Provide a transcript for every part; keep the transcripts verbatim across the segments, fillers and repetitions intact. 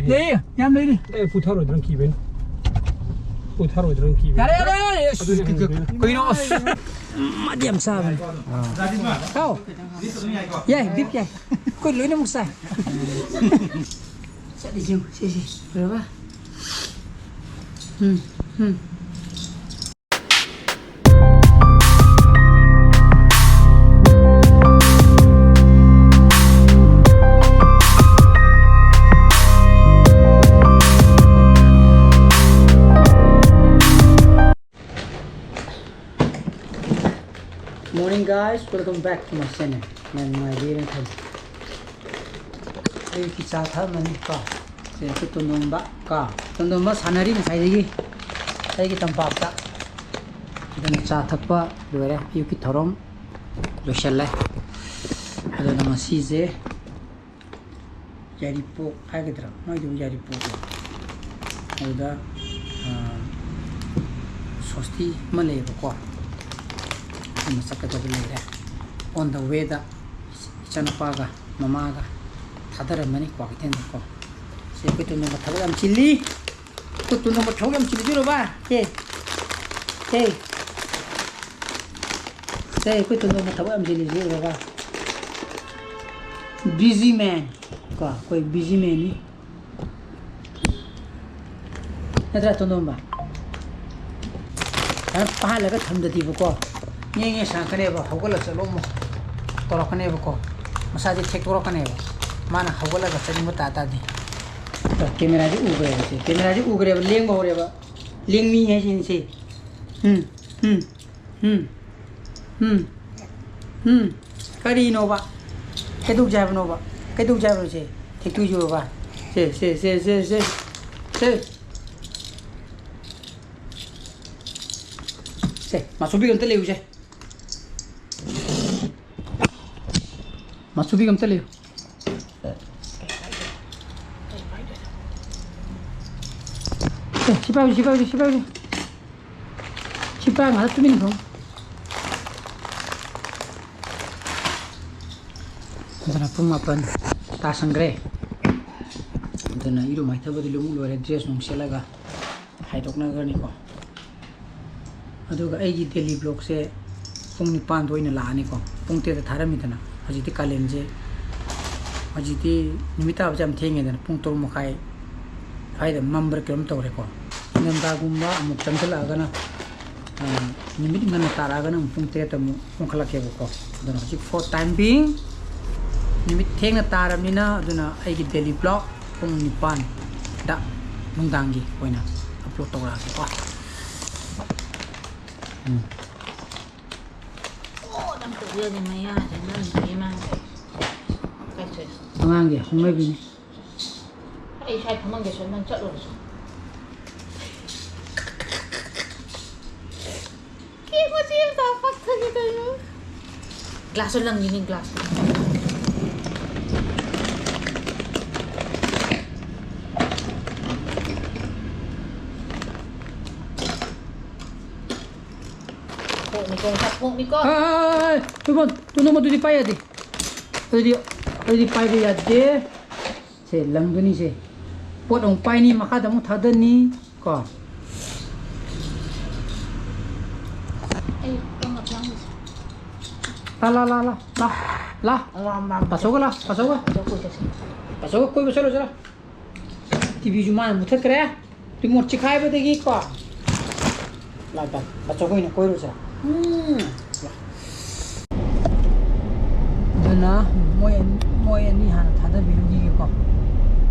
ꯂꯩ, ꯌꯥꯝ ꯂꯩꯔꯤ꯫ ꯑꯦ, ꯄꯨꯊꯔꯣꯏꯗ꯭ꯔꯅ ꯀꯤꯕꯩꯅꯤ꯫ ꯄꯨꯊꯔꯣꯏꯗ꯭ꯔꯅ ꯀꯤꯕꯩꯅꯤ꯫ ꯌꯥꯔꯦ, ꯌꯥꯔꯦ, ꯌꯥꯔꯦ꯫ ꯑꯁ, ꯑꯗꯨꯅꯦ ꯀ-, ꯀ-, ꯍꯪꯗꯣꯏꯅꯦ꯫ ꯀꯩꯅꯣ? ꯑꯁ, ꯃꯥꯗꯤ ꯌꯥꯝ ꯆꯥꯕꯅꯤ꯫ ꯑꯥ꯫ ꯍꯥꯎ꯫ ꯌꯥꯏ, ꯕꯤꯞ ꯌꯥꯏ꯫ ꯑꯩꯈꯣꯏ ꯂꯣꯏꯅꯃꯛ ꯆꯥꯏ꯫ ꯆꯠꯂꯤꯁꯤ ꯌꯦꯡꯉꯨ, ꯁꯤ, ꯁꯤ꯫ ꯎꯔꯕ? ꯎꯝ, ꯎꯝ꯫ Morning, guys, welcome back to my channel. ꯌꯥꯝ ꯅꯨꯡꯉꯥꯏꯕꯤꯔꯦ ꯈꯜꯂꯤ꯫ ꯑꯌꯨꯛꯀꯤ ꯆꯥ ꯊꯛꯑꯝꯃꯅꯤ ꯀꯣ꯫ ꯁꯦ, ꯑꯩꯈꯣꯏ ꯇꯣꯟꯗꯣꯝꯕ ꯀꯣ꯫ ꯇꯣꯟꯗꯣꯝꯕ ꯁꯥꯟꯅꯔꯤ ꯉꯁꯥꯏꯗꯒꯤ ꯑꯩꯒꯤ ꯇꯝꯄꯥꯛꯇ꯫ ꯑꯗꯨꯅ ꯆꯥ ꯊꯛꯄ ꯂꯣꯏꯔꯦ꯫ ꯑꯌꯨꯛꯀꯤ ꯊꯧꯔꯝ ꯂꯣꯏꯁꯜꯂꯦ꯫ ꯑꯗꯨꯅ ꯉꯁꯤꯁꯦ ꯌꯥꯏꯔꯤꯄꯣꯛ ꯍꯥꯏꯒꯗ꯭ꯔꯥ? ꯃꯣꯏꯗꯨꯕꯨ ꯌꯥꯏꯔꯤꯄꯣꯛꯂꯣ? ꯑꯗꯨꯗ, ꯑ, ꯁꯣꯁꯇꯤ ꯑꯃ ꯂꯩꯌꯦꯕꯀꯣ꯫ ꯑꯗꯨꯃ ꯆꯠꯀꯗꯕ ꯂꯩꯔꯦ꯫ On the way ꯗ ꯏꯆꯥꯅꯨꯄꯥꯒ ꯃꯃꯥꯒ ꯊꯥꯗꯔꯝꯃꯅꯤ ꯀ꯭ꯋꯥꯀꯩꯊꯦꯜꯗꯀꯣ꯫ ꯁꯤ ꯑꯩꯈꯣꯏ ꯇꯣꯟꯗꯣꯝꯕ ꯊꯕꯛ ꯌꯥꯝ ꯆꯤꯜꯂꯤ꯫ ꯑꯩꯈꯣꯏ ꯇꯣꯟꯗꯣꯝꯕ ꯊꯕꯛ ꯌꯥꯝ ꯆꯤꯜꯂꯤꯗꯨꯔꯕ? ꯁꯦ꯫ ꯁꯦ꯫ ꯁꯦ, ꯑꯩꯈꯣꯏ ꯇꯣꯟꯗꯣꯝꯕ ꯊꯕꯛ ꯌꯥꯝ ꯆꯤꯜꯂꯤꯁꯤ ꯎꯔꯕ? Busy man꯫ ꯀꯣ, ꯑꯩꯈꯣꯏ busy man ꯅꯤ꯫ ꯅꯠꯇ꯭ꯔꯥ, ꯇꯣꯟꯗꯣꯝꯕ? ꯁꯨꯃꯥꯏꯅ ꯄꯥꯍꯜꯂꯒ ꯊꯝꯗꯗꯤꯕꯀꯣ, ꯉꯦ ꯉꯦ ꯁꯥꯡꯉꯛꯀꯅꯦꯕ, ꯍꯧꯒꯠꯂ ꯆꯠꯂꯣ ꯑꯃꯨꯛ ꯇꯧꯔꯛꯀꯅꯦꯕꯀꯣ, ꯃꯁꯥꯁꯦ ꯊꯦꯛꯇꯣꯔꯛꯀꯅꯦꯕ, ꯃꯥꯅ ꯍꯧꯒꯠꯂꯒ ꯆꯠꯅꯤꯡꯕ ꯇꯥ ꯇꯥꯔꯗꯤ꯫ ꯀꯦꯃꯦꯔꯥꯁꯦ ꯎꯈ꯭ꯔꯦꯕ, ꯁꯦ, ꯀꯦꯃꯦꯔꯥꯁꯦ ꯎꯈ꯭ꯔꯦꯕ, ꯂꯦꯡꯕ ꯍꯧꯔꯦꯕ, ꯂꯦꯡꯃꯤ ꯍꯥꯏꯁꯤꯅꯤ ꯁꯤ꯫ ꯎꯝ, ꯎꯝ, ꯎꯝ, ꯎꯝ, ꯎꯝ꯫ ꯀꯔꯤꯅꯣꯕ? ꯀꯩꯗꯧꯁꯦ ꯍꯥꯏꯕꯅꯣꯕ? ꯀꯩꯗꯧꯁꯦ ꯍꯥꯏꯕꯅꯣ ꯁꯦ? ꯊꯦꯛꯇꯣꯏꯁꯤꯔꯣꯕ? ꯁꯦ, ꯁꯦ, ꯁꯦ, ꯁꯦ, ꯁꯦ꯫ ꯁꯦ꯫ ꯁꯦ, ꯃꯥꯁꯨꯕꯤꯒ ꯑꯝꯇ ꯂꯩꯌꯨꯁꯦ꯫ ꯃꯥꯁꯨꯕꯤꯒ ꯑꯝꯇ ꯂꯩꯌꯨ꯫ ꯁꯦ, ꯁꯤ ꯄꯥꯏꯌꯨ, ꯁꯤ ꯄꯥꯏꯌꯨ, ꯁꯤ ꯄꯥꯏꯌꯨ꯫ ꯁꯤ ꯄꯥꯏ ꯉꯥꯏꯍꯥꯛ ꯇꯨꯃꯤꯟ ꯈꯣ꯫ ꯑꯗꯨꯅ ꯄꯨꯡ ꯃꯥꯄꯟ ꯇꯥꯁꯟꯈ꯭ꯔꯦ꯫ ꯑꯗꯨꯅ ꯏꯔꯨ ꯃꯥꯏꯊꯕꯗꯤ ꯂꯣꯏꯅꯃꯛ ꯂꯣꯏꯔꯦ, ꯗ꯭ꯔꯦꯁ ꯅꯨꯡ ꯁꯦꯠꯂꯒ ꯍꯥꯏꯗꯣꯛꯅꯈ꯭ꯔꯅꯤꯀꯣ꯫ ꯑꯗꯨꯒ ꯑꯩꯒꯤ ꯗꯦꯂꯤ ꯕ꯭ꯂꯣꯛꯁꯦ ꯄꯨꯡ ꯅꯤꯄꯥꯟꯗ ꯑꯣꯏꯅ ꯂꯥꯛꯑꯅꯤꯀꯣ꯫ ꯄꯨꯡ ꯇꯔꯦꯠꯇ ꯊꯥꯔꯝꯃꯤꯗꯅ, ꯍꯧꯖꯤꯛꯇꯤ ꯀꯥꯂꯦꯟꯁꯦ, ꯍꯧꯖꯤꯛꯇꯤ ꯅꯨꯃꯤꯠ ꯇꯥꯕꯁꯦ ꯌꯥꯝ ꯊꯦꯡꯉꯦꯗꯅ, ꯄꯨꯡ ꯇꯔꯨꯛ ꯃꯈꯥꯏ ꯁ꯭ꯋꯥꯏꯗ ꯃꯝꯕ꯭ꯔꯥ ꯀꯩꯅꯣꯝ ꯇꯧꯔꯦꯀꯣ꯫ ꯏꯪꯊꯝꯊꯥꯒꯨꯝꯕ ꯑꯃꯨꯛ ꯆꯪꯁꯤꯜꯂꯛꯑꯒꯅ, ꯑ, ꯅꯨꯃꯤꯠ ꯉꯟꯅ ꯇꯥꯔꯛꯑꯒꯅ ꯑꯃꯨꯛ ꯄꯨꯡ ꯇꯔꯦꯠꯇ ꯑꯃꯨꯛ ꯑꯣꯟꯈꯠꯂꯛꯀꯦꯕꯀꯣ꯫ ꯑꯗꯨꯅ ꯍꯧꯖꯤꯛ for time being ꯅꯨꯃꯤꯠ ꯊꯦꯡꯅ ꯇꯥꯔꯕꯅꯤꯅ, ꯑꯗꯨꯅ ꯑꯩꯒꯤ ꯗꯦꯂꯤ ꯕ꯭ꯂꯣꯛ ꯄꯨꯡ ꯅꯤꯄꯥꯟꯗ ꯅꯨꯡꯗꯥꯡꯒꯤ ꯑꯣꯏꯅ ꯑꯞꯂꯣꯗ ꯇꯧꯔꯛꯑꯒꯦꯀꯣ꯫ ꯎꯝ꯫ ꯑꯣ, ꯅꯪ ꯇꯧꯕꯤꯔꯗꯤ ꯃꯌꯥꯁꯦ ꯅꯪꯒꯤ ꯏꯃꯥꯡꯁꯦ ꯀꯥꯏ ꯆꯠꯂꯤ? ꯑꯉꯥꯡꯒꯤ ꯍꯧꯅꯕꯤꯅꯤ꯫ ꯑꯩ ꯁ꯭ꯋꯥꯏ ꯐꯝꯃꯝꯒꯦ, ꯁ꯭ꯋꯥꯏ ꯅꯪ ꯆꯠꯂꯨꯔꯁꯨ꯫ ꯀꯦꯛ ꯃꯆꯦ ꯑꯃ ꯆꯥ ꯄꯛꯊꯒꯦ ꯀꯩꯅꯣ꯫ ꯒ꯭ꯂꯥꯁꯇꯣ ꯂꯪꯈꯤꯅꯤ, ꯒ꯭ꯂꯥꯁꯇꯣ꯫ ꯐꯣꯛꯅꯤꯀꯣ, ꯉꯁꯥꯏ ꯐꯣꯛꯅꯤꯀꯣ꯫ ꯑꯥꯏ, ꯑꯥꯏ, ꯑꯥꯏ, ꯑꯥꯏ, ꯇꯨꯕꯣꯟ, ꯇꯨ ꯅꯪ ꯃꯗꯨꯗꯤ ꯄꯥꯏ ꯌꯥꯗꯦ꯫ ꯑꯗꯨꯗꯤ, ꯑꯗꯨꯗꯤ ꯄꯥꯏꯕ ꯌꯥꯗꯦ꯫ ꯁꯦ, ꯂꯪꯗꯣꯏꯅꯤ ꯁꯦ꯫ ꯄꯣꯠ ꯑꯃꯨꯛ ꯄꯥꯏꯅꯤ, ꯃꯈꯥꯗ ꯑꯃꯨꯛ ꯊꯥꯗꯅꯤ ꯀꯣ꯫ ꯑꯩ ꯀꯣꯟ ꯃꯆꯥ ꯑꯃ ꯂꯥ, ꯂꯥ, ꯂꯥ, ꯂꯥ, ꯂꯥ, ꯂꯥ꯫ ꯑꯃ, ꯑꯃ, ꯑꯃ꯫ ꯄꯥꯆꯧꯒ ꯂꯥ, ꯄꯥꯆꯧꯒ꯫ ꯄꯥꯆꯧ ꯀꯣꯏ ꯆꯠꯁꯤ꯫ ꯄꯥꯆꯧꯒ ꯀꯣꯏꯕ ꯆꯠꯂꯨꯁꯤꯔꯥ? ꯇꯤꯚꯤꯁꯨ ꯃꯥꯅ ꯃꯨꯊꯠꯈ꯭ꯔꯦ꯫ ꯔꯤꯃꯣꯠ ꯆꯤꯈꯥꯏꯕꯗꯒꯤ ꯀꯣ꯫ ꯂꯥꯛ, ꯂꯥꯛ, ꯕꯆꯧ ꯑꯩꯈꯣꯏꯅ ꯀꯣꯏꯔꯨꯁꯦ꯫ ꯎꯝ꯫ ꯑꯗꯨꯅ ꯃꯣꯏ ꯑꯅꯤ, ꯃꯣꯏ ꯑꯅꯤ ꯍꯥꯟꯅ ꯊꯥꯗꯕꯤꯔꯨꯈꯤꯒꯦꯀꯣ꯫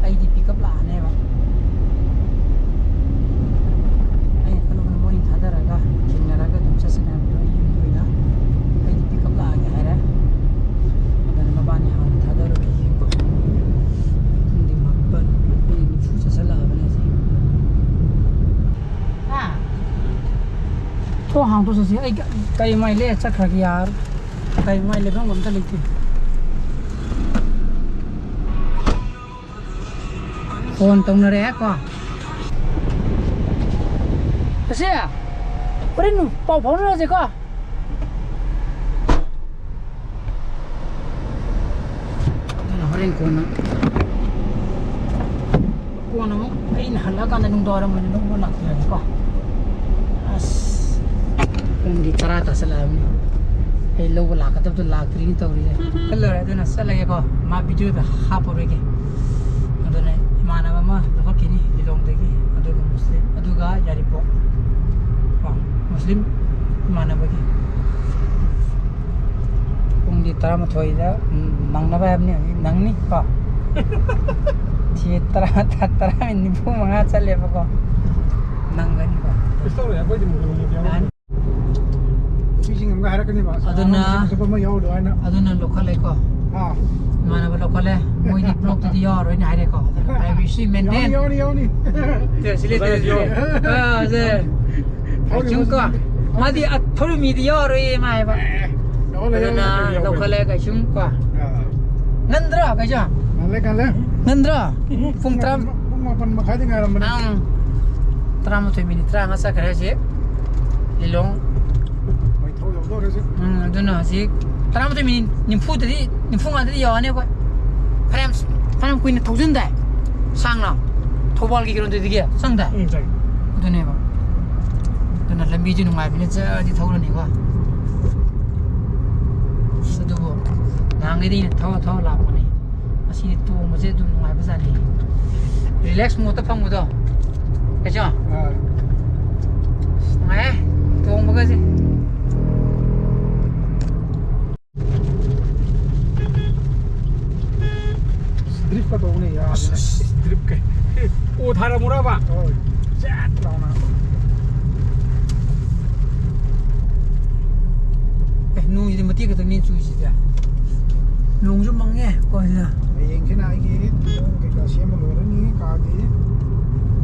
ꯑꯩꯗꯤ ꯄꯤꯛꯑꯞ ꯂꯥꯛꯑꯅꯦꯕ꯫ ꯑꯩꯅ ꯈꯜꯂꯨꯕꯅ ꯃꯣꯏ ꯊꯥꯗꯔꯒ ꯊꯦꯡꯅꯔꯒ ꯑꯗꯨꯝ ꯆꯠꯁꯤꯅꯦ ꯍꯥꯏꯕꯗꯣ ꯑꯩ ꯌꯨꯝꯒꯤ ꯑꯣꯏꯅ ꯑꯩꯗꯤ ꯄꯤꯛꯑꯞ ꯂꯥꯛꯑꯒꯦ ꯍꯥꯏꯔꯦ꯫ ꯑꯗꯨꯅ ꯃꯕꯥꯅꯤ ꯍꯥꯟꯅ ꯊꯥꯗꯔꯨꯈꯤꯒꯦꯀꯣ꯫ ꯄꯨꯡꯗꯤ ꯃꯥꯄꯟ, ꯃꯤꯅꯤꯠ ꯅꯤꯐꯨ ꯆꯠꯁꯤꯜꯂꯛꯑꯕꯅꯦ ꯍꯧꯖꯤꯛ꯫ ꯍꯥ? ꯊꯣꯡ ꯍꯥꯡꯗꯣꯛ ꯆꯠꯁꯤ꯫ ꯑꯩ ꯒ-, ꯒꯥꯔꯤ ꯃꯥꯏ ꯂꯩꯔ ꯆꯠꯈ꯭ꯔꯒꯦ ꯌꯥꯔ-, ꯒꯥꯔꯤ ꯃꯥꯏ ꯂꯩꯐꯝ ꯑꯝꯇ ꯂꯩꯇꯦ꯫ ꯐꯣꯟ ꯇꯧꯅꯔꯦ ꯀꯣ꯫ ꯑꯁꯤ, ꯍꯣꯔꯦꯟ ꯄꯥꯎ ꯐꯥꯎꯅꯔꯁꯦꯀꯣ꯫ ꯑꯗꯨꯅ ꯍꯣꯔꯦꯟ ꯀꯣꯟꯅ꯫ ꯀꯣꯟꯅ ꯑꯃꯨꯛ ꯑꯩꯅ ꯍꯜꯂꯛꯑꯀꯥꯟꯗ ꯅꯨꯡꯗꯥꯡꯋꯥꯏꯔꯝ ꯑꯣꯏꯅ ꯂꯧꯕ ꯂꯥꯛꯆꯔꯒꯦꯀꯣ꯫ ꯑꯁ, ꯄꯨꯡꯗꯤ ꯇꯔꯥ ꯇꯥꯁꯜꯂꯛꯑꯕꯅꯤ꯫ ꯑꯩ ꯂꯧꯕ ꯂꯥꯛꯀꯗꯕꯗꯣ ꯂꯥꯛꯇ꯭ꯔꯤꯅꯤ ꯇꯧꯔꯤꯁꯦ꯫ ꯆꯠꯂꯨꯔꯦ, ꯑꯗꯨꯅ ꯆꯠꯂꯒꯦꯀꯣ꯫ ꯃꯥ ꯚꯤꯗꯤꯑꯣꯗ ꯍꯥꯞꯄꯔꯣꯏꯒꯦ꯫ ꯑꯗꯨꯅ ꯏꯃꯥꯟꯅꯕ ꯑꯃ ꯂꯧꯈꯠꯈꯤꯅꯤ ꯂꯤꯂꯣꯡꯗꯒꯤ, ꯑꯗꯨꯒ ꯃꯨꯁꯂꯤꯝ, ꯑꯗꯨꯒ ꯌꯥꯏꯔꯤꯄꯣꯛ ꯀꯣ, ꯃꯨꯁꯂꯤꯝ ꯏꯃꯥꯟꯅꯕꯒꯤ꯫ ꯄꯨꯡꯗꯤ ꯇꯔꯥꯃꯥꯊꯣꯏꯗ ꯅꯪꯅꯕ ꯍꯥꯏꯕꯅꯤ, ꯍꯧꯖꯤꯛ ꯅꯪꯅꯤ ꯀꯣ꯫ ꯁꯤ ꯇꯔꯥ, ꯇꯔꯥ ꯃꯤꯅꯤꯠ ꯅꯤꯐꯨ ꯃꯉꯥ ꯆꯠꯂꯦꯕꯀꯣ꯫ ꯅꯪꯒꯅꯤꯀꯣ꯫ ꯀꯩꯁꯨ ꯇꯧꯔꯣꯏ, ꯑꯩꯈꯣꯏꯗꯤ ꯃꯨꯛ ꯃꯨꯛ ꯌꯥꯎꯔꯣꯏ꯫ ꯌꯥꯅꯤ꯫ ꯅꯨꯄꯤꯁꯤꯡ ꯑꯃꯒ ꯍꯥꯏꯔꯛꯀꯅꯤꯕ, ꯑꯗꯨꯅ, ꯆꯠꯄ ꯑꯃ ꯌꯥꯎꯔꯣꯏ ꯍꯥꯏꯅ꯫ ꯑꯗꯨꯅ ꯂꯧꯈꯠꯂꯦꯀꯣ꯫ ꯑꯥ꯫ ꯏꯃꯥꯟꯅꯕ ꯂꯧꯈꯠꯂꯦ꯫ ꯃꯣꯏꯗꯤ ꯕ꯭ꯂꯣꯛꯇꯨꯗꯤ ꯌꯥꯎꯔꯣꯏꯅ ꯍꯥꯏꯔꯦꯀꯣ꯫ ꯑꯗꯨꯅ privacy maintain꯫ ꯌꯥꯎꯅꯤ, ꯌꯥꯎꯅꯤ, ꯌꯥꯎꯅꯤ꯫ ꯁꯦ, ꯁꯤ ꯂꯩꯇ꯭ꯔꯦ, ꯁꯤ ꯂꯩꯇ꯭ꯔꯦ꯫ ꯑꯥ, ꯁꯦ꯫ ꯌꯥꯎꯅꯤ, ꯀꯩꯁꯨꯝ ꯀꯣ꯫ ꯌꯥꯎꯅꯤ꯫ ꯃꯥꯗꯤ ꯑꯊꯧꯔꯤ ꯃꯤꯗꯤ ꯌꯥꯎꯔꯣꯏꯌꯦ ꯃꯥ ꯍꯥꯏꯕ꯫ ꯑꯦ, ꯌꯥꯎꯅꯤ, ꯑꯗꯨꯅ ꯌꯥꯎꯅꯤ, ꯌꯥꯎꯅꯤ꯫ ꯂꯧꯈꯠꯂꯦ ꯀꯩꯁꯨꯝ ꯀꯣ꯫ ꯑꯥ꯫ ꯉꯟꯗ꯭ꯔꯣ ꯀꯩꯁꯨ? ꯉꯜꯂꯦ, ꯉꯜꯂꯦ꯫ ꯉꯟꯗ꯭ꯔꯣ? ꯄꯨꯡ ꯇꯔꯥ꯫ ꯄꯨꯡ ꯃꯥꯄꯟ ꯃꯈꯥꯏꯗꯤ ꯉꯥꯏꯔꯝꯕꯅꯦ꯫ ꯑꯪ꯫ ꯇꯔꯥꯃꯥꯊꯣꯏ ꯃꯤꯅꯤꯠ ꯇꯔꯥꯃꯉꯥ ꯆꯠꯈ꯭ꯔꯦ ꯍꯧꯖꯤꯛ꯫ ꯂꯤꯂꯣꯡ꯫ ꯃꯩꯊꯧ ꯌꯧꯗꯧꯔꯦ ꯍꯧꯖꯤꯛ꯫ ꯎꯝ, ꯑꯗꯨꯅ ꯍꯧꯖꯤꯛ ꯇꯔꯥꯃꯥꯊꯣꯏ ꯃꯤꯅꯤꯠ ꯅꯤꯐꯨꯗꯗꯤ, ꯅꯤꯐꯨ ꯃꯉꯥꯗꯗꯤ ꯌꯧꯔꯅꯤ ꯑꯩꯈꯣꯏ꯫ ꯐꯅꯌꯥꯝ, ꯐꯅꯌꯥꯝ ꯀꯨꯏꯅ ꯊꯧꯖꯤꯟꯗꯥꯏ? ꯁꯥꯡꯅ? ꯊꯧꯕꯥꯜꯒꯤ ꯀꯩꯅꯣꯗꯨꯗꯒꯤ ꯆꯪꯗꯥꯏ? ꯎꯝ, ꯆꯪꯉꯤ꯫ ꯑꯗꯨꯅꯦꯕ꯫ ꯑꯗꯨꯅ ꯂꯝꯕꯤꯁꯨ ꯅꯨꯡꯉꯥꯏꯕꯅꯤꯅ ꯖꯔꯗꯤ ꯊꯧꯔꯅꯤꯀꯣ꯫ ꯑꯁ, ꯑꯗꯨꯕꯨ ꯅꯍꯥꯟꯈꯩꯗꯤ ꯑꯩꯅ ꯊꯧꯔ ꯊꯧꯔ ꯂꯥꯛꯄꯅꯤ꯫ ꯃꯁꯤꯗꯤ ꯇꯣꯡꯕꯁꯦ ꯑꯗꯨꯝ ꯅꯨꯡꯉꯥꯏꯕꯖꯥꯠꯅꯤ꯫ Relax modeꯇ ꯐꯪꯕꯗꯣ꯫ ꯀꯩꯁꯨ? ꯑꯥ꯫ ꯑꯁ, ꯅꯨꯡꯉꯥꯏꯍꯦ ꯇꯣꯡꯕꯒꯁꯦ꯫ Driftꯀ ꯇꯧꯕꯅꯦ, ꯌꯥꯕꯅꯦ꯫ ꯑꯁ, ꯑꯁ, driftꯀ꯫ ꯑꯣ, ꯊꯥꯔꯝꯃꯨꯔꯕ? ꯍꯣꯏ꯫ ꯆꯦꯠ ꯂꯥꯎꯅ꯫ ꯑꯦ, ꯅꯣꯡꯁꯤꯗꯤ ꯃꯇꯦꯛ ꯈꯛꯇꯪꯅꯦ ꯆꯨꯏꯁꯤꯗꯤ꯫ ꯅꯣꯡꯁꯨ ꯃꯪꯉꯦ ꯀꯣ ꯁꯤꯗ꯫ ꯍꯌꯦꯡꯁꯤꯅ ꯑꯩꯒꯤ ꯊꯣꯡ ꯀꯩꯀꯥ ꯁꯦꯝꯕ ꯂꯣꯏꯔꯅꯤ, ꯀꯥꯒꯤ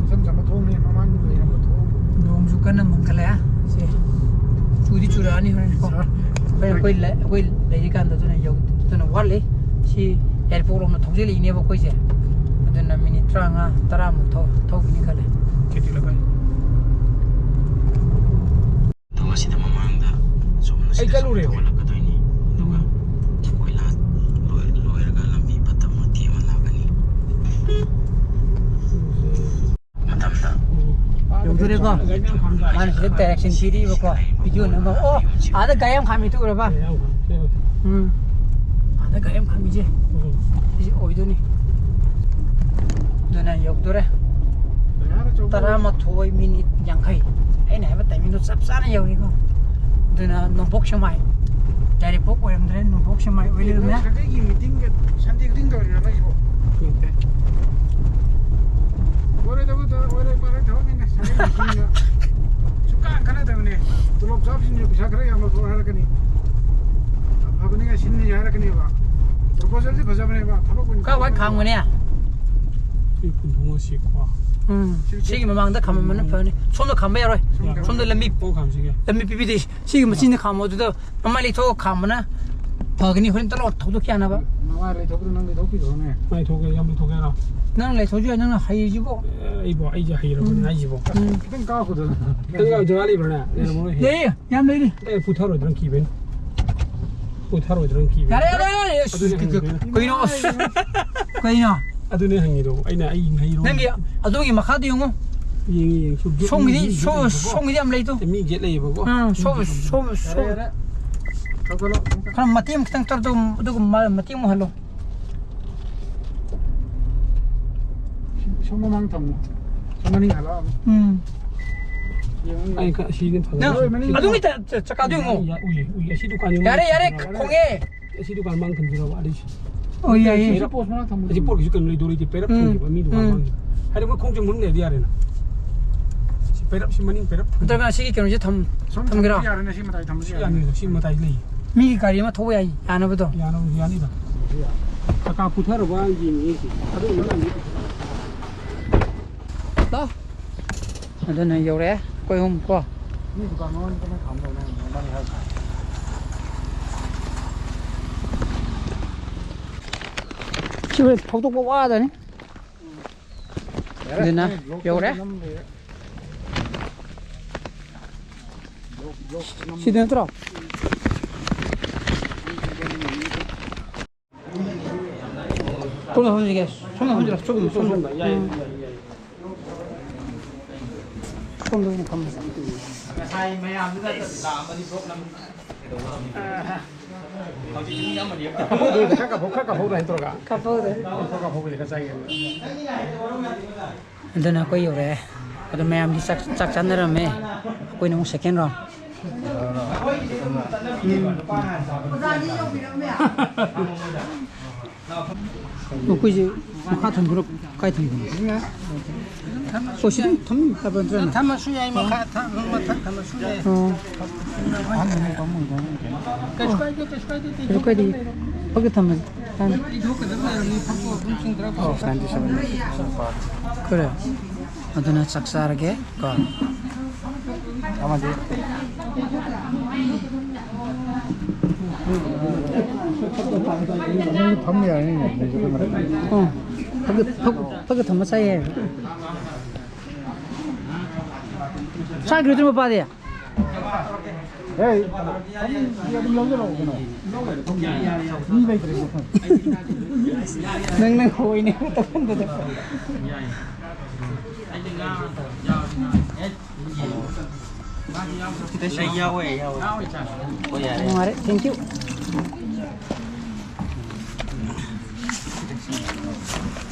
ꯏꯆꯝ ꯆꯝꯕ ꯊꯣꯡꯅꯦ, ꯃꯃꯥꯡ ꯂꯩꯔꯝꯕ ꯊꯣꯡ꯫ ꯅꯣꯡꯁꯨ ꯀꯟꯅ ꯃꯪꯈꯠꯂꯛꯑꯦ꯫ ꯁꯦ, ꯆꯨꯗꯤ ꯆꯨꯔꯛꯑꯅꯤ ꯍꯣꯔꯦꯟ ꯀꯣ꯫ ꯁꯥꯔ꯫ ꯍꯣꯔꯦꯟ ꯑꯩꯈꯣꯏ ꯂꯩ-, ꯑꯩꯈꯣꯏ ꯂꯩꯔꯤꯀꯥꯟꯗ ꯑꯗꯨꯅ ꯌꯧ-, ꯑꯗꯨꯅ ꯋꯥꯠꯂꯤ꯫ ꯁꯤ ꯌꯥꯏꯔꯤꯄꯣꯛ ꯂꯣꯝꯗ ꯊꯧꯖꯤꯜꯂꯛꯏꯅꯦꯕ ꯑꯩꯈꯣꯏꯁꯦ꯫ ꯑꯗꯨꯅ ꯃꯤꯅꯤꯠ ꯇꯔꯥꯃꯉꯥ, ꯇꯔꯥꯃꯨꯛ ꯊꯧ-, ꯊꯧꯈꯤꯅꯤ ꯈꯜꯂꯦ꯫ ꯈꯦꯇꯤ ꯂꯧꯈꯠꯂꯤ꯫ ꯑꯗꯣ ꯃꯁꯤꯗ ꯃꯃꯥꯡꯗ ꯆꯨꯝꯅ ꯑꯩ ꯁꯤꯗ ꯆꯠꯂꯨꯔꯦ꯫ ꯊꯧꯒꯠꯂꯛꯀꯗꯣꯏꯅꯤ꯫ ꯑꯗꯨꯒ ꯀꯣꯏꯂꯥ ꯂꯣꯏ-, ꯂꯣꯏꯔꯒ ꯂꯝꯕꯤ ꯐꯠꯇꯕ ꯃꯇꯦꯛ ꯑꯃ ꯂꯥꯛꯀꯅꯤ꯫ ꯎꯔꯦꯀꯣ? ꯃꯥꯅ ꯁꯤꯗ direction ꯄꯤꯔꯤꯕꯀꯣ, video ꯅꯝꯕ꯫ ꯑꯣ, ꯑꯥꯗ ꯒꯥꯔꯤ ꯌꯥꯝ ꯈꯥꯝꯃꯤ, ꯇꯨ ꯎꯔꯕ? ꯎꯝ꯫ ꯑꯥꯗ ꯒꯥꯔꯤ ꯌꯥꯝ ꯈꯥꯝꯃꯤꯁꯦ꯫ ꯁꯤꯁꯦ ꯑꯣꯏꯗꯣꯏꯅꯤ꯫ ꯑꯗꯨꯅ ꯌꯧꯗꯣꯔꯦ꯫ ꯇꯔꯥꯃꯥꯊꯣꯏ ꯃꯤꯅꯤꯠ ꯌꯥꯡꯈꯩ꯫ ꯑꯩꯅ ꯍꯥꯏꯕ timing ꯗꯣ ꯆꯞ ꯆꯥꯅ ꯌꯧꯔꯤꯀꯣ꯫ ꯑꯗꯨꯅ ꯅꯣꯡꯄꯣꯛ ꯁꯦꯛꯃꯥꯏ꯫ ꯌꯥꯏꯔꯤꯄꯣꯛ ꯑꯣꯏꯔꯝꯗ꯭ꯔꯦ, ꯅꯣꯡꯄꯣꯛ ꯁꯦꯛꯃꯥꯏ ꯑꯣꯏ ꯂꯩꯔꯝꯃꯦ꯫ ꯁꯟꯗꯦꯒꯤ meeting ꯒ Sunday ꯈꯨꯗꯤꯡ ꯇꯧꯔꯤꯔꯣ ꯅꯣꯏꯁꯤꯕꯣ? ꯅꯠꯇꯦ꯫ ꯑꯣꯏꯔꯣꯏꯗꯕ ꯊꯕꯛ, ꯑꯣꯏꯔꯣꯏ ꯄꯥꯔꯣꯏ ꯊꯕꯛꯅꯤꯅꯦ Sunday meeting ꯒ꯫ ꯁꯨꯡꯀꯥꯟ ꯀꯥꯟꯅꯗꯕꯅꯦ꯫ ꯇꯣꯂꯣꯞ ꯆꯥꯕꯁꯤꯡꯁꯨ ꯄꯩꯁꯥ ꯈꯔ ꯌꯥꯝ ꯂꯧꯊꯣꯛꯑꯣ ꯍꯥꯏꯔꯛꯀꯅꯤ꯫ ꯑꯐꯕꯅꯤꯒ ꯁꯤꯟꯅꯤ ꯍꯥꯏꯔꯛꯀꯅꯤꯕ꯫ Proposal ꯁꯤ ꯐꯖꯕꯅꯦꯕ, ꯊꯕꯛ ꯑꯣꯏꯅ ꯀꯥꯏ ꯋꯥꯏ ꯈꯥꯝꯒꯅꯤ? ꯁꯤ ꯀꯨꯟꯊꯣꯡ ꯑꯁꯤꯀꯣ꯫ ꯎꯝ꯫ ꯁꯤꯒꯤ ꯃꯃꯥꯡꯗ ꯈꯥꯝꯃꯝꯕꯅ ꯐꯅꯤ꯫ ꯁꯣꯝꯗ ꯈꯥꯝꯕ ꯌꯥꯔꯣꯏ꯫ ꯁꯣꯝꯗ ꯁꯣꯝꯗ ꯂꯝꯕꯤ, ꯈꯣꯡ ꯈꯥꯝꯁꯤꯒꯦ꯫ ꯂꯝꯕꯤ ꯄꯤꯕꯤꯗꯦ꯫ ꯁꯤꯒꯤ ꯃꯆꯤꯟꯗ ꯈꯥꯝꯃꯣ, ꯑꯗꯨꯗ ꯃꯃꯥꯏ ꯂꯩꯊꯣꯛꯑ ꯈꯥꯝꯕꯅ ꯐꯒꯅꯤ꯫ ꯍꯣꯔꯦꯟ ꯇꯠꯂꯥꯎ ꯊꯧꯗꯣꯛꯈꯤ ꯌꯥꯅꯕ꯫ ꯃꯃꯥꯏ ꯂꯩꯊꯣꯛꯄꯗꯣ ꯅꯪ ꯂꯩꯊꯣꯛꯄꯤꯔꯣꯅꯦ꯫ ꯃꯥꯏ ꯊꯣꯛꯀꯦ, ꯌꯥꯝ ꯂꯩꯊꯣꯛꯀꯦ ꯍꯥꯏꯔꯣ? ꯅꯪ ꯂꯩꯊꯣꯛꯁꯨ ꯌꯥꯏ, ꯅꯪꯅ ꯍꯩꯔꯤꯁꯤꯕꯣ꯫ ꯑꯦ, ꯑꯩꯕꯣ, ꯑꯩꯁꯦ ꯍꯩꯔꯕꯅꯦ ꯎꯝ꯫ ꯍꯥꯏꯁꯤꯕꯣ꯫ ꯎꯝ꯫ ꯈꯤꯇꯪ ꯀꯥꯎꯈꯣꯗꯅ꯫ ꯈꯤꯇꯪ ꯀꯥꯎ ꯖꯒꯥ ꯂꯩꯕ꯭ꯔꯥꯅꯦ? ꯂꯩꯔꯝꯃꯔꯣꯏꯍꯦ꯫ ꯂꯩꯌꯦ, ꯌꯥꯝ ꯂꯩꯔꯤ꯫ ꯑꯦ, ꯄꯨꯊꯔꯣꯏꯗ꯭ꯔꯥ ꯀꯤꯕꯩꯅꯦ꯫ ꯄꯨꯊꯔꯣꯏꯗ꯭ꯔꯥ ꯀꯤꯕꯩꯅꯦ꯫ ꯌꯥꯔꯦ, ꯌꯥꯔꯦ, ꯌꯥꯔꯦ꯫ ꯑꯁ, ꯑꯗꯨꯅꯦ ꯀ-, ꯀ-, ꯍꯪꯉꯤꯗꯣ꯫ ꯀꯩꯅꯣ, ꯑꯁ, ꯀꯩꯅꯣ? ꯑꯗꯨꯅꯦ ꯍꯪꯉꯤꯗꯣ꯫ ꯑꯩꯅ ꯑꯩ ꯍꯩꯔꯣ꯫ ꯅꯪꯒꯤ ꯑꯗꯨꯒꯤ ꯃꯈꯥꯗ ꯌꯦꯡꯉꯣ꯫ ꯌꯦꯡꯉꯤ, ꯌꯦꯡꯉꯤ꯫ ꯁꯨꯝ ꯒꯦꯠ ꯁꯣꯝꯒꯤꯗꯤ, ꯃꯤ ꯒꯦꯠ ꯁꯣꯝ-, ꯂꯩꯕꯀꯣ꯫ ꯁꯣꯝꯒꯤꯗꯤ ꯌꯥꯝ ꯂꯩꯗꯣ꯫ ꯃꯤ ꯒꯦꯠ ꯂꯩꯌꯦꯕꯀꯣ꯫ ꯑꯥ, ꯁꯣꯝ-, ꯁꯣꯝ-, ꯁꯣꯝ-, ꯌꯥꯔꯦ, ꯌꯥꯔꯦ꯫ ꯊꯧꯒꯠꯂꯣ꯫ ꯈꯔ ꯃꯇꯦꯛ ꯑꯃ ꯈꯤꯇꯪ ꯇꯧꯔ ꯑꯗꯨꯒ ꯃ-, ꯃꯇꯦꯛ ꯑꯃꯨꯛ ꯍꯜꯂꯣ꯫ ꯁꯣꯝ ꯃꯃꯥꯡ ꯊꯝꯃꯣ꯫ ꯁꯣꯝ ꯃꯅꯤꯡ ꯍꯜꯂꯛꯑꯣ꯫ ꯎꯝ꯫ ꯌꯦꯡꯉꯨ, ꯌꯦꯡꯉꯨ꯫ ꯑꯩ ꯈ-, ꯑꯁꯤꯅ ꯐꯖꯅ ꯅꯪ ꯂꯣꯏ ꯃꯅꯤꯡ ꯑꯗꯨꯒꯤ ꯊꯝꯃꯣ꯫ ꯇ-, ꯇ-, ꯆꯀꯥꯗꯣ ꯌꯦꯡꯉꯣ꯫ ꯌꯥ-, ꯎꯏꯌꯦ, ꯎꯏꯌꯦ꯫ ꯑꯁꯤ ꯗꯨꯀꯥꯟ ꯌꯦꯡꯉꯣ꯫ ꯌꯥꯔꯦ, ꯌꯥꯔꯦ, ꯈꯣꯡꯉꯦ꯫ ꯑꯁꯤ ꯗꯨꯀꯥꯟ ꯃꯥꯡ ꯊꯝꯖꯤꯜꯂꯣꯕ, ꯑꯗꯨꯏꯁꯨ꯫ ꯑꯣ, ꯌꯥꯏꯌꯦ꯫ ꯁꯤ ꯄꯣꯁ ꯃꯅꯥꯛ ꯊꯝꯃꯨ꯫ ꯑꯁꯤ ꯄꯣꯠꯀꯤꯁꯨ ꯀꯩꯅꯣ ꯂꯩꯗꯣꯔꯤꯗꯤ ꯄꯩꯔꯞ ꯎꯝ, ꯊꯝꯈꯤꯕ ꯃꯤ ꯗꯨꯀꯥꯟ ꯎꯝ꯫ ꯃꯥꯡꯈꯤꯕ꯫ ꯍꯥꯏꯗꯤ ꯃꯣꯏ ꯈꯣꯡꯖꯣꯝ ꯃꯅꯨꯡ ꯂꯩꯔꯗꯤ ꯌꯥꯔꯦꯅ꯫ ꯁꯤ ꯄꯩꯔꯞ, ꯁꯤ ꯃꯅꯤꯡ ꯄꯩꯔꯞ ꯊꯝ-, ꯅꯠꯇ꯭ꯔꯒ ꯁꯤꯒꯤ ꯀꯩꯅꯣꯁꯦ ꯊꯝ-, ꯁꯣꯝ ꯊꯝꯒꯦꯔꯣ? ꯊꯝꯕꯁꯨ ꯌꯥꯔꯦꯅꯦ, ꯁꯤ ꯃꯇꯥꯏ ꯊꯝꯕꯁꯨ ꯁꯤ ꯌꯥꯅꯤ, ꯌꯥꯅꯤ꯫ ꯁꯤ ꯃꯇꯥꯏ ꯂꯩ꯫ ꯃꯤꯒꯤ ꯒꯥꯔꯤ ꯑꯃ ꯊꯧꯕ ꯌꯥꯏ, ꯌꯥꯅꯕꯗꯣ꯫ ꯌꯥꯅꯕꯗꯤ ꯌꯥꯅꯤꯗ꯫ ꯀꯀꯥ ꯄꯨꯊꯔꯕ ꯌꯦꯡꯉꯦ ꯑꯩꯁꯦ꯫ ꯑꯗꯨ ꯑꯣꯏꯔꯒ ꯂꯥꯛꯑꯣ꯫ ꯑꯗꯨꯅ ꯌꯧꯔꯛꯑꯦ, ꯑꯩꯈꯣꯏ ꯑꯍꯨꯝ ꯀꯣ꯫ ꯃꯤ ꯗꯨꯀꯥꯟ ꯃꯃꯥꯡꯗ ꯀꯃꯥꯏ ꯈꯥꯝꯗꯧ ꯅꯪ ꯃꯃꯥꯡ ꯍꯥꯏꯔꯛꯑꯣ꯫ ꯁꯤ ꯍꯣꯔꯦꯟ ꯊꯧꯗꯣꯛꯄ ꯋꯥꯗꯅꯤ꯫ ꯌꯥꯔꯦ, ꯑꯗꯨꯅ ꯅꯪ ꯕ꯭ꯂꯣꯛ ꯌꯧꯔꯦ꯫ ꯅꯝ ꯂꯩꯔꯦ꯫ ꯕ꯭ꯂꯣꯛ, ꯕ꯭ꯂꯣꯛ ꯅꯝ ꯁꯤꯗ ꯅꯠꯇ꯭ꯔꯣ? ꯁꯣꯝꯗ ꯐꯝꯁꯤꯒꯦ꯫ ꯁꯣꯝꯗ ꯐꯝꯁꯤꯔꯣ? ꯁꯣꯝꯗ, ꯁꯣꯝꯗ꯫ ꯁꯣꯝꯗ, ꯌꯥꯏꯌꯦ, ꯎꯝ꯫ ꯌꯥꯏꯌꯦ, ꯌꯥꯏꯌꯦ꯫ ꯁꯣꯝꯗ ꯑꯣꯏꯅ ꯐꯝꯃꯁꯦ꯫ ꯉꯁꯥꯏ ꯃꯌꯥꯝꯗꯨꯗ ꯂꯥꯛꯑꯝꯃꯗꯤ ꯕ꯭ꯂꯣꯛ ꯅꯝ ꯀꯩꯗꯧꯒꯗꯕꯅꯤ? ꯍꯧꯖꯤꯛꯇꯤ ꯃꯤ ꯑꯃꯅꯤ ꯑꯝꯇ꯫ ꯀꯥꯞꯍꯧꯗꯦ, ꯈꯔ ꯀꯥꯞꯍꯧ-, ꯈꯔ ꯀꯥꯞꯍꯧꯔ ꯍꯥꯏꯗꯣꯔꯒ꯫ ꯀꯥꯞꯍꯧꯗꯦ꯫ ꯈꯔ ꯀꯥꯞꯍꯧꯕꯗꯤ ꯈꯔ ꯆꯥꯏꯌꯦꯕ꯫ ꯑꯗꯨꯅ ꯑꯩꯈꯣꯏ ꯌꯧꯔꯛꯑꯦ꯫ ꯑꯗꯣ ꯃꯌꯥꯝꯗꯤ ꯆꯥꯛ, ꯆꯥꯛ ꯆꯥꯅꯔꯝꯃꯦ꯫ ꯑꯩꯈꯣꯏꯅ ꯑꯃꯨꯛ ꯁꯦꯀꯦꯟ ꯔꯥꯎꯟ꯫ ꯑꯩꯈꯣꯏꯁꯦ ꯃꯈꯥ ꯊꯝꯗꯣꯏꯔꯣ? ꯀꯥꯏ ꯊꯝꯗꯣꯏꯅꯣ? ꯑꯣ, ꯁꯤꯗ ꯊꯝ-, ꯍꯥꯏꯕ ꯅꯠꯇ꯭ꯔꯅ? ꯊꯝꯃꯁꯨ ꯌꯥꯏ, ꯃꯈꯥ ꯊꯝ-, ꯃꯊꯛ ꯊꯝꯃꯁꯨ ꯌꯥꯏ꯫ ꯑꯣ꯫ ꯀꯩꯁꯨ ꯀꯥꯏꯗꯦ, ꯀꯩꯁꯨ ꯀꯥꯏꯗꯦ, ꯀꯩꯁꯨ ꯀꯩꯁꯨ ꯀꯥꯏꯗꯦ꯫ ꯐꯛꯇ ꯊꯝꯃꯁꯤ꯫ ꯊꯝꯃꯦ꯫ ꯏꯊꯣꯛꯀꯗꯕ ꯂꯩꯔꯝꯅꯤ, ꯐꯛꯇꯣ ꯑꯗꯨꯝ ꯆꯤꯡꯊꯔꯒ ꯑꯣ, ꯅꯥꯏꯟꯇꯤ ꯁꯚꯦꯟ꯫ ꯈꯔ꯫ ꯑꯗꯨꯅ ꯆꯥꯛ ꯆꯥꯔꯒꯦ ꯀꯣ꯫ ꯑꯃꯗꯤ ꯐꯝ ꯌꯥꯔꯅꯤꯅꯦ, ꯅꯪꯁꯨ ꯈꯪꯗ꯭ꯔꯗꯤ꯫ ꯑꯣ꯫ ꯐꯛꯇ, ꯐꯛ-, ꯐꯛꯇ ꯊꯝꯃ ꯆꯥ ꯌꯥꯏ꯫ ꯆꯥꯈꯤꯔꯣꯏꯗ꯭ꯔꯣ ꯃꯄꯥꯗꯤ? ꯑꯦ, ꯑꯗꯨꯝ ꯂꯧꯖꯔꯛꯑꯣ ꯀꯩꯅꯣ꯫ ꯃꯤ ꯂꯩꯇ꯭ꯔꯦ ꯃꯐꯝ꯫ ꯅꯪ, ꯅꯪ ꯍꯣꯏꯅꯦ ꯇꯧꯍꯟꯕꯗꯣ꯫ ꯑꯩ ꯌꯥꯎꯋꯦ, ꯌꯥꯎꯋꯦ꯫ ꯍꯣꯏ, ꯌꯥꯔꯦ꯫ ꯅꯨꯡꯉꯥꯏꯔꯦ, thank you꯫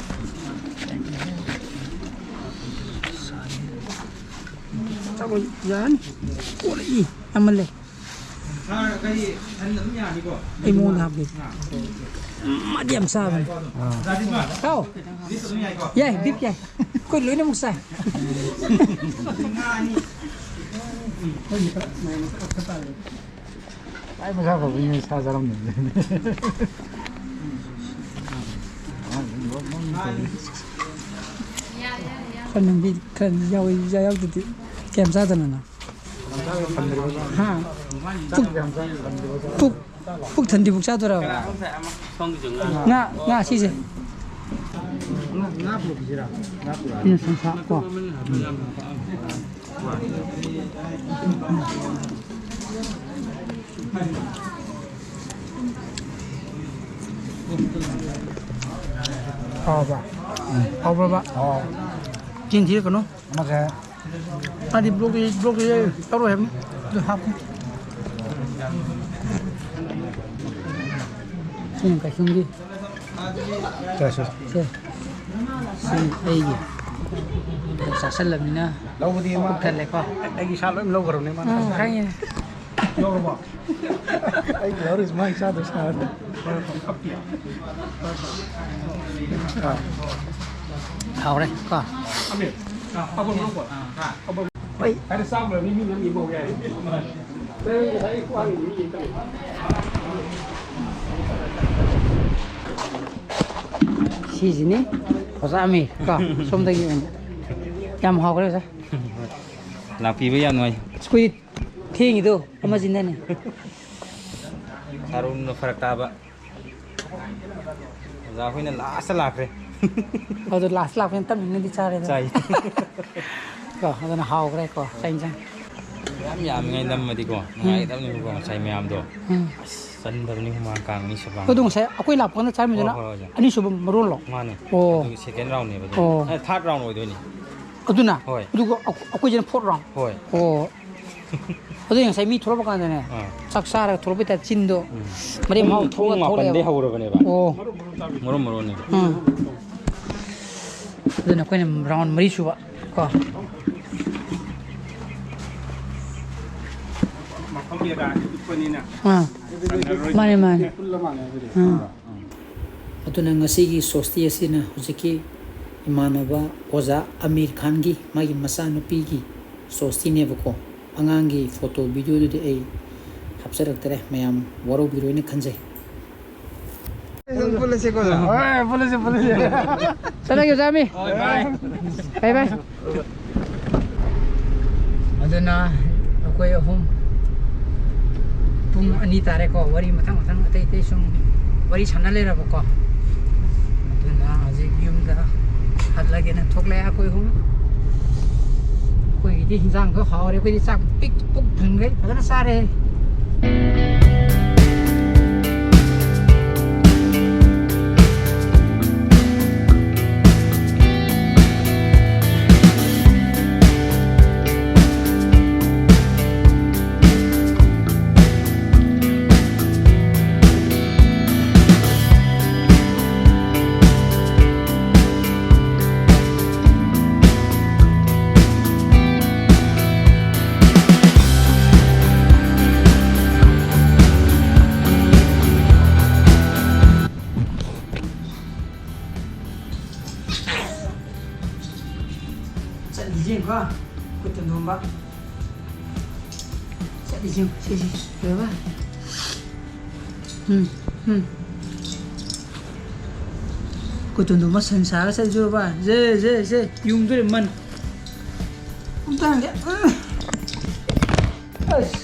ꯆꯥꯕ ꯌꯥꯔꯅꯤ꯫ ꯀꯣꯜꯂꯛꯏ ꯑꯃ ꯂꯩ꯫ ꯁꯥꯔ, ꯀꯔꯤ, ꯁꯟ ꯑꯗꯨꯝ ꯌꯥꯅꯤꯀꯣ? ꯑꯩ ꯃꯉꯣꯟꯗ ꯍꯥꯞꯀꯦ꯫ ꯃꯥꯗꯤ ꯌꯥꯝ ꯆꯥꯕꯅꯤ꯫ ꯍꯥꯎ꯫ ꯕꯤꯐ ꯑꯗꯨꯝ ꯌꯥꯏꯀꯣ? ꯌꯥꯏ, ꯕꯤꯐ ꯌꯥꯏ꯫ ꯑꯩꯈꯣꯏ ꯂꯣꯏꯅꯃꯛ ꯆꯥꯏ꯫ ꯉꯥ ꯑꯅꯤ꯫ ꯈ꯭ꯋꯥꯏ ꯃꯁꯥ ꯐꯕ ꯃꯤ ꯁꯥ ꯆꯥꯔꯝꯗꯕꯅꯤ꯫ ꯈꯔ ꯅꯝꯕꯤ, ꯈꯔ ꯌꯥꯎꯏ, ꯌꯥ-, ꯌꯥꯎꯗꯗꯤ ꯀꯌꯥꯝ ꯆꯥꯗꯅꯅꯣ? ꯍꯥ? ꯄꯨꯛ, ꯄꯨꯛ, ꯄꯨꯛ ꯊꯟꯗ꯭ꯔꯤꯕꯨꯛ ꯆꯥꯗꯣꯏꯔꯕ? ꯉꯥ, ꯉꯥ ꯁꯤꯁꯦ꯫ ꯁꯤꯅ ꯁꯟꯁꯥ ꯀꯣ꯫ ꯍꯥꯎꯕ꯭ꯔꯥ? ꯎꯝ꯫ ꯍꯥꯎꯕ꯭ꯔꯕ? ꯍꯥꯎ꯫ ꯆꯤꯟ ꯊꯤꯔꯛꯀꯅꯨ꯫ ꯑꯃꯁꯦ꯫ ꯃꯥꯗꯤ ꯕ꯭ꯂꯣꯛꯇ ꯕ꯭ꯂꯣꯛꯇ ꯇꯧꯔꯣꯏ ꯍꯥꯏꯕꯅꯤ꯫ ꯑꯗꯨ ꯍꯥꯞꯄꯨ꯫ ꯁꯤꯅ ꯀꯩꯁꯨꯝꯒꯤ꯫ ꯁꯦ꯫ ꯁꯤꯅ ꯑꯩꯒꯤ꯫ ꯆꯥꯁꯜꯂꯕꯅꯤꯅ ꯂꯧꯕꯗꯤ ꯃꯥ ꯄꯨꯛ ꯊꯜꯂꯦꯀꯣ꯫ ꯑꯩꯒꯤ ꯏꯁꯥ ꯂꯣꯏ ꯂꯧꯈ꯭ꯔꯕꯅꯦ ꯃꯥꯅ꯫ ꯎꯝ, ꯈꯪꯉꯤꯅꯦ꯫ ꯂꯧꯔꯕꯣ? ꯑꯩ ꯂꯧꯔꯤꯁꯤ ꯃꯥ ꯏꯆꯥꯗꯣ ꯁꯥꯔꯦ꯫ ꯍꯥꯎꯔꯦ ꯀꯣ꯫ ꯍꯣꯏ꯫ ꯁꯤꯁꯤꯅꯤ ꯑꯣꯖꯥ ꯑꯃꯤꯔ ꯀꯣ꯫ ꯁꯣꯝꯗꯒꯤ ꯑꯣꯏꯅ꯫ ꯌꯥꯝ ꯍꯥꯎꯈ꯭ꯔꯦ ꯑꯣꯖꯥ꯫ ꯂꯥꯛꯄꯤꯕ ꯌꯥꯝ ꯅꯨꯡꯉꯥꯏ꯫ ꯑꯁ, ꯀꯨꯏ ꯊꯦꯡꯉꯤꯗꯣ ꯑꯃꯁꯤꯅꯅꯦ꯫ ꯁꯥꯔꯨꯅ ꯐꯔꯛ ꯇꯥꯕ꯫ ꯑꯣꯖꯥ ꯑꯩꯈꯣꯏꯅ ꯂꯥꯁꯇ ꯂꯥꯛꯈ꯭ꯔꯦ꯫ ꯑꯗꯨ ꯂꯥꯁ ꯂꯥꯛꯄꯅꯤꯅ ꯇꯞꯅ ꯏꯪꯅꯗꯤ ꯆꯥꯔꯦꯗ꯫ ꯆꯥꯏ꯫ ꯀꯣ, ꯑꯗꯨꯅ ꯍꯥꯎꯈ꯭ꯔꯦꯀꯣ ꯆꯥꯛ ꯏꯟꯁꯥꯡ꯫ ꯌꯥꯝ ꯌꯥꯝꯃꯤꯉꯩ ꯅꯝꯃꯗꯤꯀꯣ ꯅꯨꯡꯉꯥꯏꯒꯗꯕꯅꯤꯀꯣ ꯉꯁꯥꯏ ꯃꯌꯥꯝꯗꯣ꯫ ꯎꯝ꯫ ꯑꯁ ꯆꯟꯗꯕꯅꯤ ꯍꯨꯃꯥꯡ ꯀꯥꯡꯅꯤ ꯁꯨꯃꯥꯡ꯫ ꯑꯗꯨ ꯉꯁꯥꯏ ꯑꯩꯈꯣꯏ ꯂꯥꯛꯄ ꯀꯥꯟꯗ ꯆꯥꯔꯝꯃꯤꯗꯨꯅ ꯍꯣꯏ, ꯍꯣꯏ, ꯑꯣꯖꯥ꯫ ꯑꯅꯤꯁꯨꯕ ꯃꯔꯣꯜꯂꯣ? ꯃꯥꯅꯦ꯫ ꯑꯣ꯫ ꯑꯗꯨꯒꯤ ꯁꯦꯀꯦꯟ ꯔꯥꯎꯟꯅꯦꯕ ꯑꯗꯨ꯫ ꯑꯣ꯫ ꯑꯦ, ꯊꯥꯔꯠ ꯔꯥꯎꯟ ꯑꯣꯏꯗꯣꯏꯅꯤ꯫ ꯑꯗꯨꯅ? ꯍꯣꯏ꯫ ꯑꯗꯨꯒ ꯑꯩꯈꯣꯏ-, ꯑꯩꯈꯣꯏꯁꯤꯅ ꯐꯣꯔꯠ ꯔꯥꯎꯟ? ꯍꯣꯏ꯫ ꯑꯣ꯫ ꯑꯗꯨ ꯉꯁꯥꯏ ꯃꯤ ꯊꯣꯛꯂꯛꯄ ꯀꯥꯟꯗꯅꯦ, ꯑꯥ꯫ ꯆꯥꯛ ꯆꯥꯔꯒ ꯊꯣꯛꯂꯛꯄꯩ ꯇꯥꯏꯞ ꯆꯤꯟꯗꯣ ꯎꯝ꯫ ꯃꯔꯦꯝ ꯃꯍꯥꯎ ꯄꯨꯡ ꯊꯣꯛꯂꯛ-, ꯃꯥꯄꯟꯗꯩ ꯊꯣꯛꯂꯛꯑꯦꯕ꯫ ꯍꯧꯔꯕꯅꯦꯕ꯫ ꯑꯣ꯫ ꯃꯔꯨ ꯃꯔꯨꯅꯦ꯫ ꯎꯝ꯫ ꯑꯗꯨꯅ ꯑꯩꯈꯣꯏꯅ ꯔꯥꯎꯟ ꯃꯔꯤ ꯁꯨꯕ ꯀꯣ꯫ ꯃꯐꯝ ꯖꯒꯥꯁꯤ ꯄꯤꯛꯄꯅꯤꯅ ꯑꯥ꯫ ꯁꯥꯟꯅꯔꯣꯏ꯫ ꯃꯥꯅꯦ, ꯃꯥꯅꯦ꯫ ꯄꯨꯜꯂ ꯃꯥꯜꯂꯦ ꯑꯗꯨꯗꯤ꯫ ꯑꯥ꯫ ꯑꯗꯨꯅ ꯉꯁꯤꯒꯤ ꯁꯣꯁꯇꯤ ꯑꯁꯤꯅ ꯍꯧꯖꯤꯛꯀꯤ ꯏꯃꯥꯟꯅꯕ ꯑꯣꯖꯥ ꯑꯃꯤꯔ ꯈꯥꯟꯒꯤ ꯃꯥꯒꯤ ꯃꯆꯥꯅꯨꯄꯤꯒꯤ ꯁꯣꯁꯇꯤꯅꯦꯕꯀꯣ꯫ ꯑꯉꯥꯡꯒꯤ ꯐꯣꯇꯣ ꯚꯤꯗꯤꯑꯣꯗꯨꯗꯤ ꯑꯩ ꯍꯥꯞꯆꯔꯛꯇꯔꯦ, ꯃꯌꯥꯝ ꯋꯥꯔꯧꯕꯤꯔꯣꯏꯅ ꯈꯟꯖꯩ꯫ ꯄꯨꯜꯂꯁꯦꯀꯣ, ꯑꯣꯖꯥ꯫ ꯍꯣꯏ, ꯄꯨꯜꯂꯁꯦ, ꯄꯨꯜꯂꯁꯦ꯫ ꯆꯠꯂꯒꯦ, ꯑꯣꯖꯥ ꯑꯃꯤ꯫ ꯍꯣꯏ, bye꯫ Bye, bye꯫ ꯑꯗꯨꯅ ꯑꯩꯈꯣꯏ ꯑꯍꯨꯝ ꯄꯨꯡ ꯑꯅꯤ ꯇꯥꯔꯦꯀꯣ, ꯋꯥꯔꯤ ꯃꯊꯪ ꯃꯊꯪ ꯑꯇꯩ ꯑꯇꯩ ꯁꯨꯝ ꯋꯥꯔꯤ ꯁꯥꯟꯅ ꯂꯩꯔꯕꯀꯣ꯫ ꯑꯗꯨꯅ ꯍꯧꯖꯤꯛ ꯌꯨꯝꯗ ꯍꯜꯂꯒꯦꯅ ꯊꯣꯛꯂꯛꯑꯦ ꯑꯩꯈꯣꯏ ꯑꯍꯨꯝ꯫ ꯑꯩꯈꯣꯏꯒꯤꯗꯤ ꯍꯤꯟꯖꯥꯡꯗꯣ ꯍꯥꯎꯔꯦ, ꯑꯩꯈꯣꯏꯗꯤ ꯆꯥꯛ ꯄꯤꯛ ꯄꯨꯛ ꯊꯟꯈꯩ ꯐꯖꯅ ꯆꯥꯔꯦ꯫ ꯆꯠꯂꯤꯁꯦ ꯌꯦꯡꯉꯣ, ꯑꯩꯈꯣꯏ ꯇꯣꯟꯗꯣꯝꯕ꯫ ꯆꯠꯂꯤꯁꯦ ꯌꯦꯡꯉꯣ, ꯁꯦ, ꯁꯦ, ꯂꯣꯏꯔꯕ? ꯎꯝ, ꯎꯝ꯫ ꯑꯩꯈꯣꯏ ꯇꯣꯟꯗꯣꯝꯕ ꯁꯟ ꯁꯥꯔꯒ ꯆꯠꯂꯤꯁꯦ ꯎꯔꯕ? ꯁꯦ, ꯁꯦ, ꯁꯦ, ꯌꯨꯡꯗꯣꯔꯦ ꯃꯟ꯫ ꯑꯝꯇ ꯍꯪꯒꯦ꯫ ꯎꯝ꯫ ꯑꯁ꯫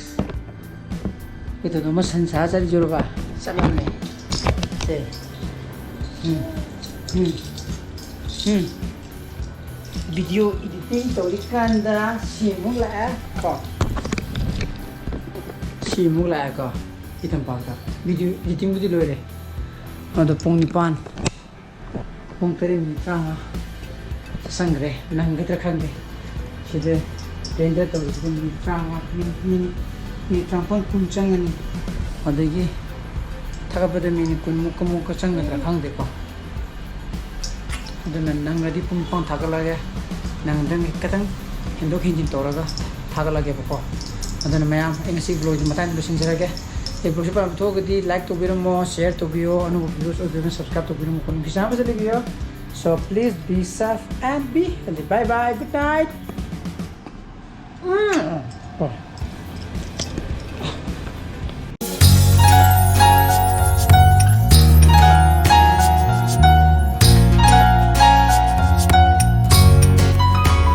ꯑꯩꯈꯣꯏ ꯇꯣꯟꯗꯣꯝꯕ ꯁꯟ ꯁꯥꯔ ꯆꯠꯂꯤꯁꯦ ꯎꯔꯕ? ꯆꯠꯂꯝꯃꯦ꯫ ꯁꯦ꯫ ꯎꯝ꯫ ꯎꯝ꯫ ꯎꯝ꯫ Video editing ꯇꯧꯔꯤꯀꯥꯟꯗ ꯁꯤꯃꯨꯛ ꯂꯥꯛꯑꯦ ꯀꯣ꯫ ꯁꯤꯃꯨꯛ ꯂꯥꯛꯑꯦ ꯀꯣ꯫ ꯏꯊꯝꯄꯥꯛꯇ꯫ Video editingꯕꯨꯗꯤ ꯂꯣꯏꯔꯦ꯫ ꯑꯗꯣ ꯄꯨꯡ ꯅꯤꯄꯥꯟ꯫ ꯄꯨꯡ ꯇꯔꯦꯠ ꯃꯤꯅꯤꯠ ꯇꯔꯥꯃꯉꯥ ꯆꯪꯈ꯭ꯔꯦ, ꯅꯪꯒꯗ꯭ꯔꯥ ꯈꯪꯗꯦ꯫ ꯁꯤꯗ render ꯇꯧꯔꯤꯁꯤꯗ ꯃꯤꯅꯤꯠ ꯇꯔꯥꯃꯉꯥ, ꯃꯤꯅꯤꯠ, ꯃꯤꯅꯤꯠ, ꯃꯤꯅꯤꯠ ꯇꯔꯥꯃꯥꯄꯟ ꯀꯨꯟ ꯆꯪꯒꯅꯤ꯫ ꯑꯗꯒꯤ ꯊꯥꯒꯠꯄꯗ ꯃꯤꯅꯤꯠ ꯀꯨꯟꯃꯨꯛꯀ, ꯃꯨꯛꯀ ꯆꯪꯒꯗ꯭ꯔꯥ ꯈꯪꯗꯦꯀꯣ꯫ ꯑꯗꯨꯅ ꯅꯪꯉꯗꯤ ꯄꯨꯡ ꯅꯤꯄꯥꯟ ꯊꯥꯒꯠꯂꯛꯑꯒꯦ, ꯅꯪꯗꯪ ꯈꯤꯇꯪ ꯍꯦꯟꯗꯣꯛ ꯍꯦꯟꯖꯤꯟ ꯇꯧꯔꯒ ꯊꯥꯒꯠꯂꯒꯦꯕꯀꯣ꯫ ꯑꯗꯨꯅ ꯃꯌꯥꯝ, ꯑꯩ ꯉꯁꯤ vlogꯁꯤ ꯃꯇꯥꯡꯗ ꯂꯣꯏꯁꯤꯟꯖꯔꯒꯦ꯫ ꯑꯩ vlogꯁꯤ ꯄꯥꯝꯕ ꯊꯣꯛꯑꯒꯗꯤ like ꯇꯧꯕꯤꯔꯝꯃꯣ, share ꯇꯧꯕꯤꯌꯣ, ꯑꯅꯧꯕ viewers ꯑꯣꯏꯕꯤꯔꯒꯅ subscribe ꯇꯧꯕꯤꯔꯝꯃꯣ, ꯅꯨꯡꯁꯤ ꯆꯥꯟꯅꯕꯁꯨ ꯂꯩꯕꯤꯌꯣ꯫ So please be safe and be healthy. Bye bye, good night. Um.